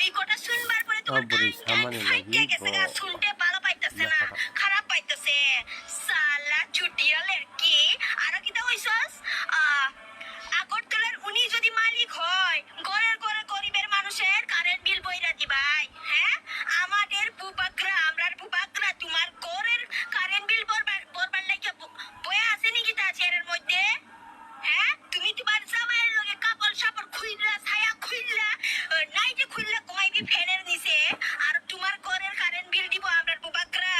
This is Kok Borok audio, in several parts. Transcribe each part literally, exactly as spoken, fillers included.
এই কথা শুনবার পরে তোমার কান টান ফাইটে গেছে গা, শুনতে ভালো পাইতেছে না, খারাপ পাইতেছে। সালা চুটিয়া লেরকি। আরো কিতা কইছস? আহ, আগরতলার উনি যদি মালিক হয়, ঘরের ঘরে গরিবের মানুষের কারেন্ট বিল বইরা দিবাই, হ্যাঁ? আমাদের বুবাকরা, আমরার বুবাকরা তোমার ঘরের কারেন্ট বিল ভরবার, ভরবার লাগিয়া ব-, বয়া আছে নাকি তা চেয়ারের মধ্যে? হ্যাঁ? তুমি তোমার জামাইয়ের লগে কাপড় সাপড় খুইলা, ছায়া খুইলা, আহ, নাইটি খুইলা ঘুমাইবি ফ্যানের নিচে, আর তোমার ঘরের কারেন্ট বিল দিব আমরার বুবাকরা।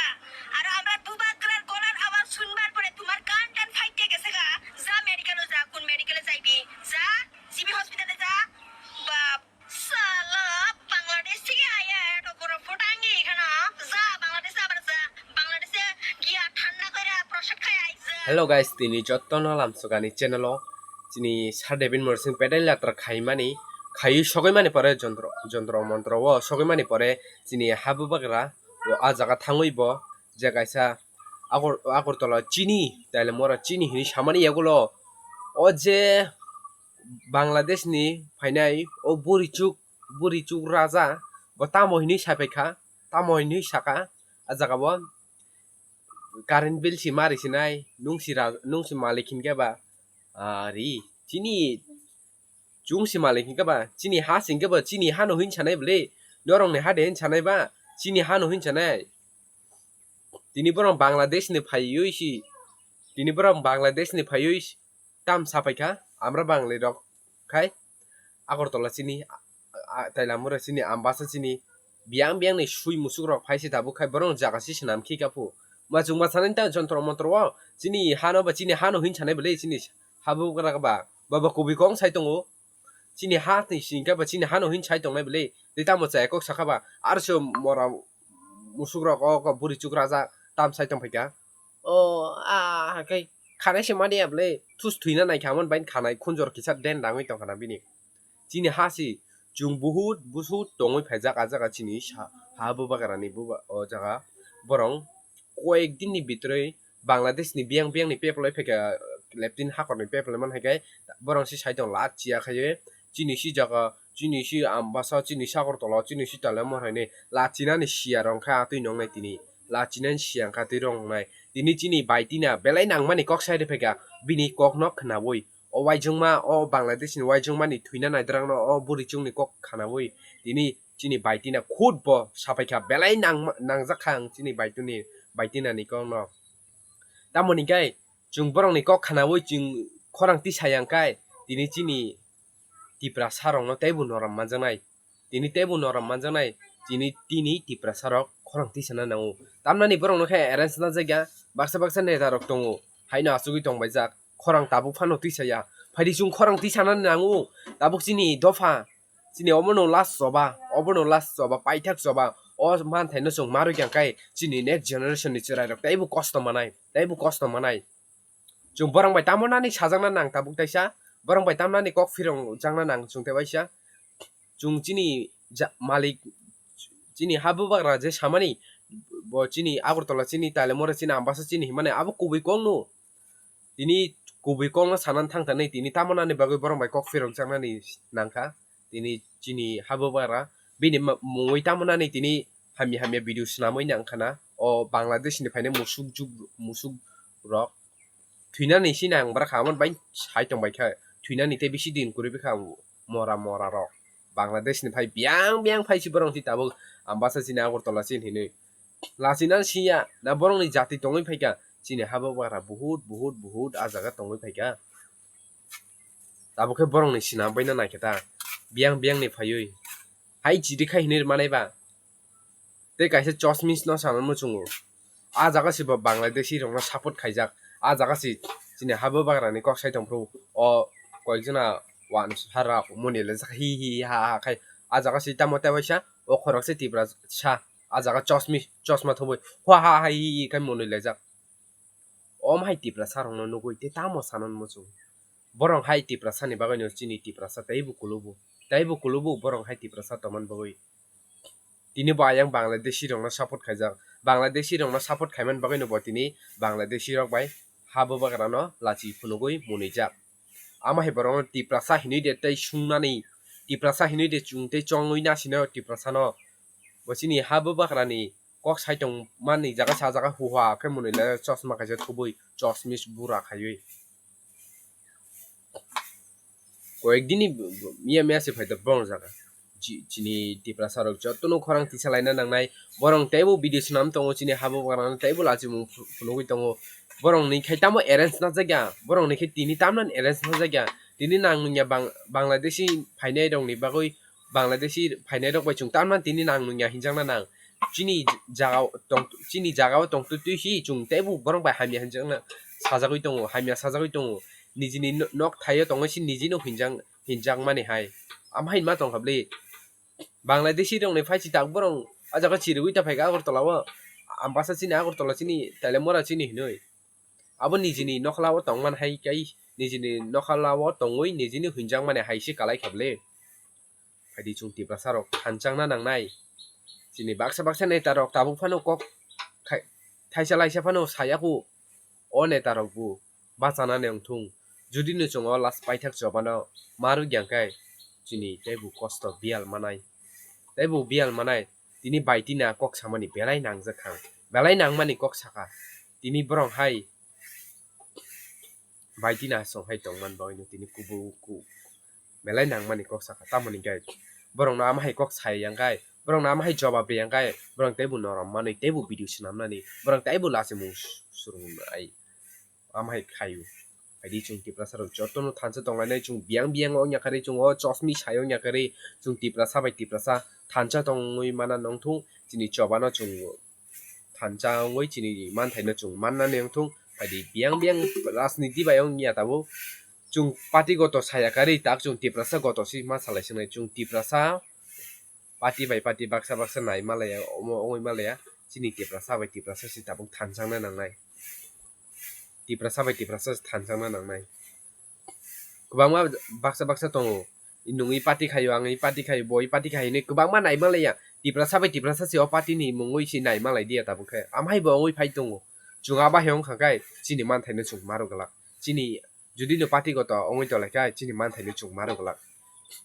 আর আমরার বুবাকরার গলার আওয়াজ শুনবার পরে তোমার কান টান ফাইটে গেছে গা। যা মেডিকেলে যা, কোন মেডিকেলে যাইবি? যা, জিবি হসপিটালে যা। বাপ, সালা, বাংলাদেশ থেকে আয়া এত বড় ফটাঙ্গি এখানে। যা, বাংলাদেশে আবার যা। বাংলাদেশে গিয়া ঠান্ডা করে প্রসাদ খাই আই, যা। Hello guys, tini jotto no lamsokani channel o chini Sir David Morsing pedai latra khaimani khaiwi sogwi mani pore jontro, jontro montro o sogwi mani pore chini habubagra o a jaga thangwi bo je kaisa Agor-, Agartala chini, taile mora chini hinwi samani yagulo. O je Bangladesh ni phainai o burichuk, burichuk raja, bo tamo hinwi sapaikha, tamo hinwi saka, a jaga bo current bill si mari sinai, nung si ra-, nung si malik hinkhe ba, ari, chini Chwng si malik hinkhe ba, chini ha si hinkhe ba, chini hano hin sanai bwle, norokni ha de hin sanai ba, chini hano hin sanai. Tini borok Bangladesh ni phaiwi si, tini borok Bangladesh ni phaiwi si, tam sapaikha, amra Banglai rok khai, Agartala chini, a, a, Tailamura chini, Ambasa chini, biyang biyang ni sui musuk rok phai se tabuk khai borok jaga si swnam khi kaphu. Ma chwng ma sanai ta jontro montro o chini hano ba chini hano hin sanai bwle chini habugra ba baba kubui kong sai tongo. Chini ha ni singka ba chini hano hin sai tongnai bwle. Tei tamo chaya kok sakha ba arso mora musuk rok o buri chuk raja tam sai tong phaikha. O a kai khanai se mani ya bwle thus thuina nai kha mon bai khanai khunjor kisa den dangwi tong khana bini. Chini ha si chwng buhut buhut tongwi phaijak, a jaga chini sa-, ha bubagrani buba-, o jaga borong koyek din ni bitorwi Bangladesh ni biyang biyang ni peplai phaikha, leptin hakorni peplai man hai khe borong si side o lachia khaiwi chini si jaga, chini si Ambasa, chini si Agartala, chini si Taliamura hai ni lachinani siya rong kha twi nongnai tini, lachinani siya wngkha twi rong nai tini chini baitina belai nangmani kok sai rwphaikha bini kok no khwnawi. O uaijwngma, o Bangladesh ni uaijwngma ni thwina naidwrang no o buri chwng ni kok khwnawi tini chini baitina khud bo sapaikha belai nangma-, nangjak kha ang chini baituni, baitina ni kok no. Tamoni kai chwng borok ni kok khwnawi chwng khorang tisa yang kai tini chini Tiprasa rok no teibo norom manjaknai. Tini teibo norom manjaknai, tini, tini Tiprasa rok khorang tisana nango. Tamnani borok no khe arrange na jagya, baksa baksa neta rok tongo, haino achugwi tongbaijak, khorang tabuk phano tisaya. Phaidi chwng khorang tisana nango, tabuk chini dopha, chini obono last choba, obono last choba, paithak choba, o manthaino chwng marwi kha khe chini next generation ni chwrai rok teibo kosto manai, teibo kosto manai. Chwng borok bai tamo nani sajakna nang tabuk taisa, borok bai tamo nani kok phirong jakna nang chwng tei waisa. Chwng chini ja-, malik, chini ha bubagra je samani, bo chini Agartala chini Taliamura chini Ambasa chini himani abo kubui kok no. Tini kubui kok no sanani thang thani tini tamo nani bagwi borok bai kok phirok jaknani nangkha. Tini chini ha bubagra bini ma-, mungwi tamo nani tini hamya hamya video swnamwi nangkha na. O Bangladesh ni phainai musuk juk, musuk rok. Thwinani sini ang bwrwkha, amo bai sai tongbaikha. Thwinani tei bisi din kwrwi bwkha mora mora rok. Bangladesh ni phai biyang biyang phai si borok si tabuk Ambasa chini Agartala chini hinwi. Lachina siya na borok ni jati tongwi phaikha. Chini ha bubagra buhut buhut buhut a jaga tongwi phaikha. Tabuk khe borok ni sina baina naikhe ta. Biyang biyang ni phaiwi. Hai chidi khai hinwi manai ba. Tei kaisa chosmis no sana muchungo. A jaga se bo Bangladeshi rok no support khaijak. A jaga se chini ha bubagra ni kok sai tong phuru. O koyek jona wansara moni le jak hi hi ha ha khai. A jaga se tamo tei waisa o khorok se Tiprasa. A jaga chosmis, chosma thubui. Hwa ha ha hi hi khai moni le jak. Om hai Tiprasa rok no nugui tei tamo sana muchung. Borok hai Tiprasa ni bagwi no chini Tiprasa teibo kulubu. Teibo kulubu borok hai Tiprasa tongmani bagwi. Tini bo ayang Bangladeshi rokno support khaijak. Bangladeshi rokno support khaimani bagwino bo tini Bangladeshi rok bai ha bubagrano lachi phunugwi munijak. Amo hai borokno Tiprasa hinwi de tei sungnani Tiprasa hinwi de chwng tei chongwi nasino Tiprasano. Bo chini ha bwbakrani kok sai tongmani jaga sa jaga huha khe mwnwi le chosma kaisa thubui chosmis bura khaiwi. Koyek dini miya miya se phaida borong jaga. Chi-, chini Tiprasa rok jotono khorang tisa laina nangnai. Borong teibo video swnam tongo chini ha bwbakrano teibo lachimung phu-, phunugwi tongo. Borongni khai tamo arrange na jakya. Borongni khai tini tamnani arrange na jakya. Tini nang nungya Bang-, Bangladeshi phainai rokni bagwi, Bangladeshi phainai rok bai chwng tamnani tini nang nungya hinjakna nang. Chini jagao tong, chini jagao tong twi twi hi chwng teibo borok bai hamya hinjakna sajagwi tongo, hamya sajagwi tongo. Nijini no-, nok thaio tongwi se nijino hinjak, hinjakmani hai. Amhai ma tongkha bwle. Bangladeshi rokni phai si tak borok o jaga chirigwi ta phaikha Agartala o. Ambasa chini Agartala chini Tailamura chini hinwi. Abo nijini nokhlao tongman hai kai nijini nokhlao tongwi nijini hinjakmani hai se kalai kha bwle. Phaidi chwng Tiprasa rok thanchangna nangnai. Chini baksa baksa neta rok tabuk phano kok khai-, thaisa laisa phano sayaku o neta rok bo bachana nangthung. Judino chwng o last paithak chobano marwk yang khe chini teibo kosto biyal manai. Teibo biyal manai tini baiti na kok samani belai nangjak kha. Belai nangmani kok saka. Tini borok hai baiti na song hai tongman bagwino tini kubui ku belai nangmani kok saka. Tamoni khe borokno ama hai kok sai yang khe, borokno ama hai jobab ri yang khe, borok teibo norom manwi teibo video swnamnani, borok teibo lachimung surungnai. Ama hai khaio. Phaidi chwng Tiprasa rok jotono thansa tonglainai, chwng biyang biyang wng ya khe ri, chwng o chosmi sai wng ya khe ri, chwng Tiprasa bai Tiprasa thansa tongwi mana nongthung, chini chobano chwng thansa wngwi chini manthaino chwng manna nangthung. Phaidi biyang biyang rajniti bai wng ya tabuk, chwng party goto saya khe ri tak chwng Tiprasa goto si ma salai swngnai, chwng Tiprasa party bai party baksa baksa nai malaya, omo wngwi malaya, chini Tiprasa bai Tiprasa si tabuk thanchangna nangnai. Tiprasa bai Tiprasa si thanchangna nangnai. Kwbangma baksa baksa tongo, nungwi party khaio, ang i party khaio, bo i party khaio hinwi kwbangma nai malaya. Tiprasa bai Tiprasa si o party ni mungwi si nai malai diya tabuk khe. Amhai bo wngwi phai tongo. Chwng a bahai wngkha khe chini manthaino chwng marwk glak. Chini judino party goto wngwi tonglaikha chini manthaino chwng marwk glak.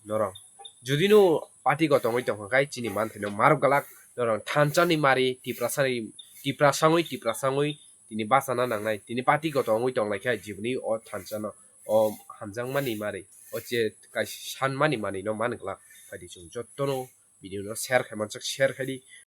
Norok judino party goto wngwi tongkha khe chini manthaino marwk glak. Norok thanchani mari Tiprasani, Tiprasa wngwi, Tiprasa wngwi tini bachana nangnai. Tini party goto wngwi tonglaikha jiboni o thanchano, o hamjakmani mari, o che kaisa sanmani manwino man glak. Phaidi chwng jotono video no share khai manjak, share khai di.